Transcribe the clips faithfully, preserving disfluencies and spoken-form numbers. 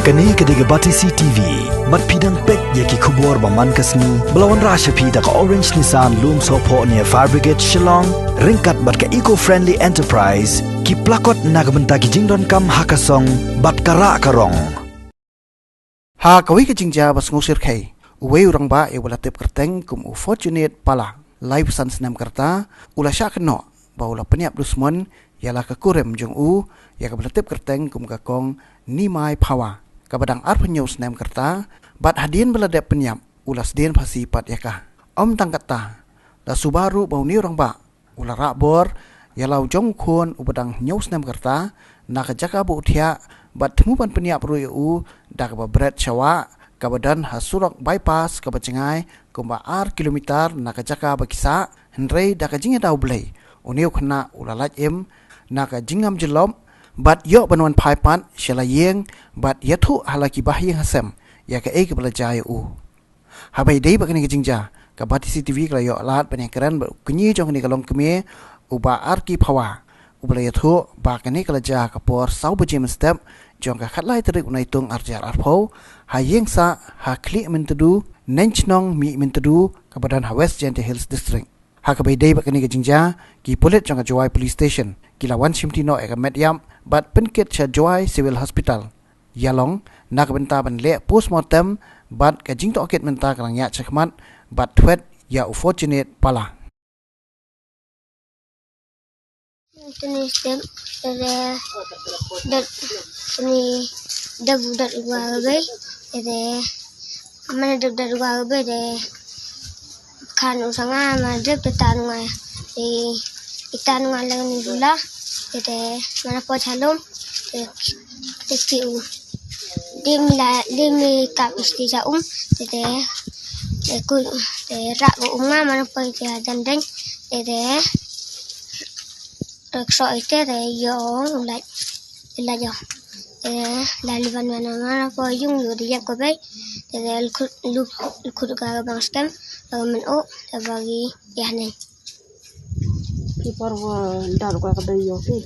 Kane ka dei ka Batesi T V. Bad phi dang peit ïa ki khubor ba man ka sngi ba la wanrah sha phi da ka Orange Nissan Lumsohphoh near Fire Brigade Shillong, ryngkat bad ka Eco Friendly Enterprise, ki plakot na ka bynta ki jingdonkam ha ka song bad ka rah ka rong. Ha kawei ka jingjia ba sngewsih khei, uwei u rangbah ïa uba la tip kyrteng kum u Fortunate Pala, laiphew san snem ka rta, u la shah kynnoh ba u la pynïap dusmon ïa la ka kurim jong u, ïa kaba la tip kyrteng kum ka Kong Nimai Phawa, kaba dang arphew hynñiew snem ka rta, bad hadien ba la dep pynïap, u la sdien phasi pat ïa ka. Ym tang katta, la suba ruh ba une u rangbah u la rah bor ïa la u jong u khun uba dang hynñiew snem ka rta na ka jaka ba u thiah, bad thmu ban pynïap ruh ïa u da kaba bret sha wah kaba don ha surok bypass kaba jngai kumba ar kilometer na ka jaka ba ki sah, hynrei da ka jingïada U Blei, une u khynnah u la lait im na ka jingngam jyllop bad ïoh ban wan phai pat sha la ïing bad ïathuh ha la ki bahaïing hasem ïa kaei kaba la jia ïa u. Haba ïadei bad kane ka jingjia, ka Batesi T V ka la ïoh lad ban ïakren bad u kñi jong kane ka longkmie, u Bah Arki Phawa, uba la ïathuh ba kane ka la jia ha ka por saw baje mynstep jong ka khatlai tarik u Naitung arhajar arphew, ha ïing sah ha Khlieh Myntdu, Neng Chnong Mih Myntdu, kaba don ha West Jaintia Hills District. Ha kaba ïadei bad kane ka jingjia, ki pulit jong ka Jowai Police Station ki la wan shimti noh ïa ka met ïap bad pynkit sha Jowai Civil Hospital. Ïalong na ka bynta ban leh postmortem bad ka jingtohkit mynta ka dang ïaid shakhmat bad thwet ïa u Fortunate Pala. Tuni step, tede, dot, tuni, dabu dot gua gabe, tede, mana dot dot gua gabe, de, kan usanga, mana dot dot tan gua, de, itan gua lagi ni dula, tede, mana po chalum, de, de, ki u. Dim la, dim ni kap isti ja um, tede, de, ku, de, rak u um nga, mana po ja dan deng, tede, Rek so ite de yo u lait, u lait yo. De la liban mana mana po yung yu de yap ko bai. De de lukut, luk, lukut ka bang stem, laga men o, de bagi ya ne. Ki por wa dar ko ka bai yo ki.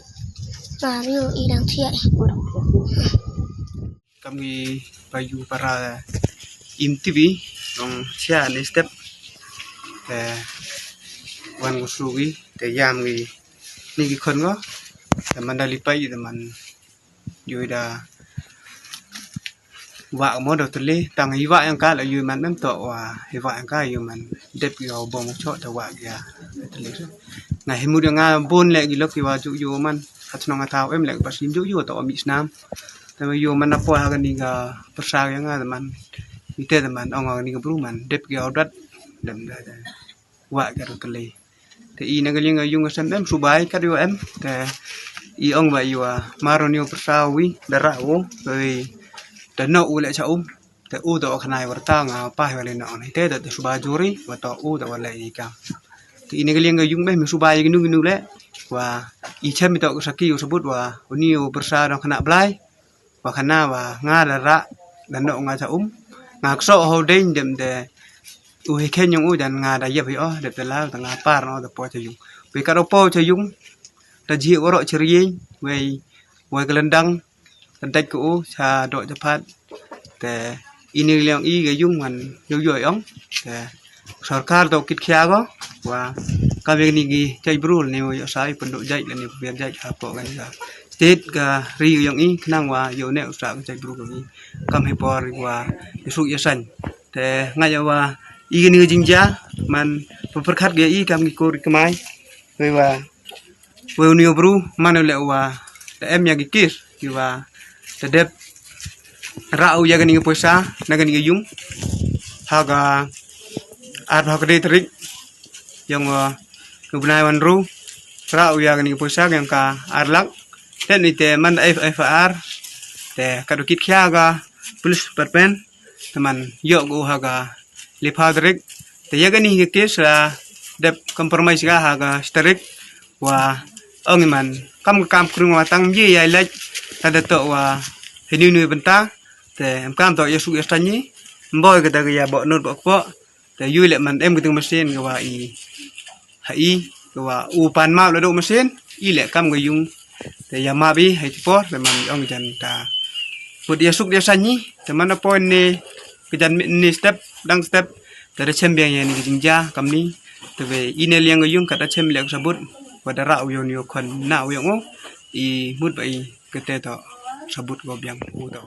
Mario i dang thiah i. Ko dang thiah. Kam ngi ba yu para im T V, long sia ni step. Te wan ko su gi, te yam gi ni gi khon ngo. Te man da li pai, te man yu da wa mo do tele, tang i wa yang ka la yu man mem to wa i wa yang ka yu man dep gi bom cho te wa gi ya tele. Nga hi mu de nga bon le gi lok ki wa ju yu man. Hat nong nga tau em le ba sim ju yu to mi snam. Te ma yu man na poi ha kani ka pyrsa ïa nga te man. Ite te man ong ha kani ka bru man dep ki au dat dem da wa ka ru kali. Te i na ka liang ka yung ka sem em subai ka yu em te i ong ba yu a maro ni u pyrsa wi da ra u te no u le cha um. Te u to khana ïa warta nga pa ïa le no ni te te suba juri wa to u to wa le i ka. Te i na ka liang ka yung be mi subai ïa kinu kinu le wa i chem i to ka saki u sabut wa uni u pyrsa dong khana blai. Wa khana wa nga la ra da no nga cha um. Nga kso ho deng dem de u hi khen yung u jan nga da yep hi o de te la da nga par no da po cha yung. Wi ka ro po cha yung da ji waro chrieng wei wei ka lendang. Ka dei ko u cha do cha phat. Te ini liang i ga yung man yo yo ong. Te sorkar to kit khia go wa ka beng ni gi chai bru ni yo sa i pyndu jai ni pyndu jai ha po kan ka state ka ri yung i khnang wa yo ne u sa ka chai bru ni kam hi por wa i su ya san. Te nga ya wa i ni jingja man pyrkhat ga i kam gi ko ri kmai. Wei wa wei u ni bru man le wa te em ya gi kis ki wa te dep ra u ya ga ni poisa na ga ni yung ha ga ar ha ga dei tarik yang wa u bnai wan ru ra u ya ga ni poisa yang ka ar lak. Te ni te man F I R te ka du kit khia ga police department. Te man yo go ha ga li pha tarik te ya ga ni ke kes la dep compromise ga ha ga tarik wa ong i man kam kam krung wa tang ye ya lek ta da to wa hinu nu benta te em kam to ya su ya tani mboi ga da ga ya bo not bo ko te yu le man em ga ting machine ga wa i ha i ga wa u pan ma la do machine i le kam ga yung te ya ma bi ha ti por te man ong jan ta Bud ïa suk ïa sani, te man na poi ne ka jan miet ne step, dang step, te da chem biang ïa ni ka jingjia, kam ni, te ba i ne liang ka yung kat da chem liang sabut, ba da ra u yon yo khon na u yong o, i mut ba i kete to sabut ko biang u to.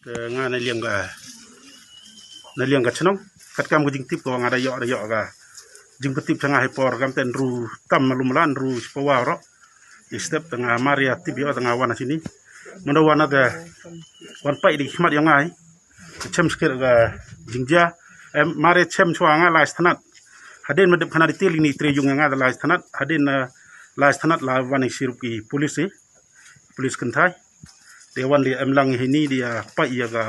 Te nga na liang ka, na liang ka chnong, kat kam ka jingtip ko nga da yo, da yo ka. Jingpyntip cha nga hi por kam te nru tam malu mala nru spawa ro. I step te nga mar ïa tip ïa te nga wan sini. Manda wan te wan pai di khmat ïa nga hi. Chem skir ka jingjia. Em, mar ïa chem chwa nga lai thanat. Hadin ma dep khana di til ni tre yung nga da lai thanat. Hadin, eh, lai thanat la wan i sirup ki police hi. Police kynthai. Te wan di em lang hi ni di, ah, pai ïa ka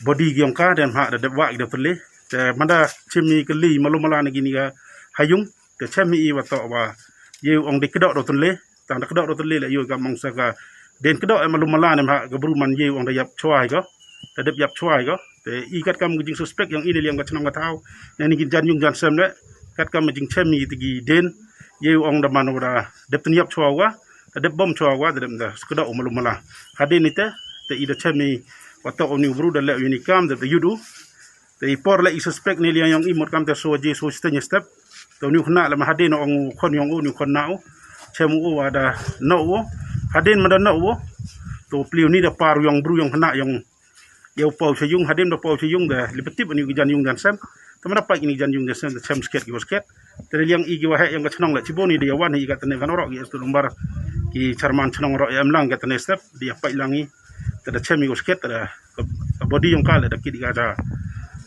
body ki yong ka den ha da dep wa ki da tele. Te manda chem i ka li malu mala na gini ka ha yung. Te chem i wa to wa ye ong di kdo do tele. Tang da kdo do tele le yo ka mong sa ka den kdo e malu mala ne ha ka bru man ye ong da yap chwa ko. Da dep yap chwa ko. Te i kat kam ka jing suspect yong i ne liang ka chnong ka thaw. Ne ni ki jan yung jan sem le. Kat kam jing chem i te ki den. Ye ong da man wa da dep ten yap chwa wa. Te dep bom chwa wa te dep da kdo malu mala. Hadin ni te te i da chem i wa to u ni u bru da le u ni kam te te yudu. Te i por le i suspect ne liang yong i mut kam te so ji so step. Te u ni u khna le ma hadin ong u khon yong u ni u khon na u. Chem u wa da no u. Hadin ma da no u. To pliu ni da par yong bru yong khna yong. Ïa u pau cha yung, hadin da pau cha yung da li patip ni ki jan yung jan sem. Te ma da pai ni jan yung jan sem te chem sket ki sket. Te liang i ki wa he yong ka chnong le chibo ni da ïa wan hi ka te ne kan ro ki stu nombar. Ki chairman chnong ro em lang ka te ne step di pai lang i. Te da chem i sket te da ka, ka body yong ka le da ki di ka cha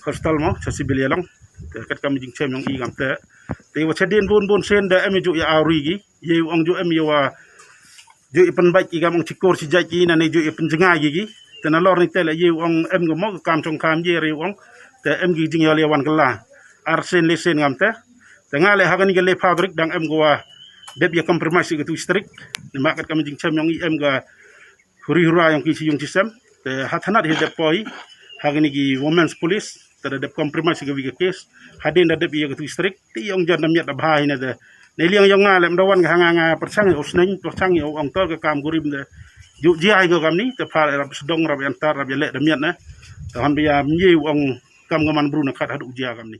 hospital mo cha civil ïa long. Te kat kam jing chem yong i kam te. Te wa cha din bun bun sen da em ju ïa auri gi. Ye ong ju em ïa wa ju i pynbait ki kam ong chikor chi jait ki na ne ju i pynjngai ki gi. Te na lor ni te le ye ong em ga mo kam chong kam ye re ong. Te em gi jing ïa le wan kala. Ar sen le sen ngam te. Te nga le ha ka ni ka le fabric dang em ga wa dep ïa compromise ki tu strik. Ni ma kat kam jing chem yong i em ga huri hura yong ki chi yung chi sem. Te ha thanat hi dep poi ha kini ki women's police te da dep compromise ka wi ka case. Hadin da dep ïa ka tu strik ti yong jan da miat da bha hi ne te. Ne liang yong nga lem da wan ka ha nga nga perchang ïa u sneng perchang ïa u ong to ka kam gurim te. Ju jia hi ka kam ni te pha rap sdong rap ïa antar rap ïa le da miat ne. Te han bia mye u ong kam ka man bru na khat hadu jia kam ni.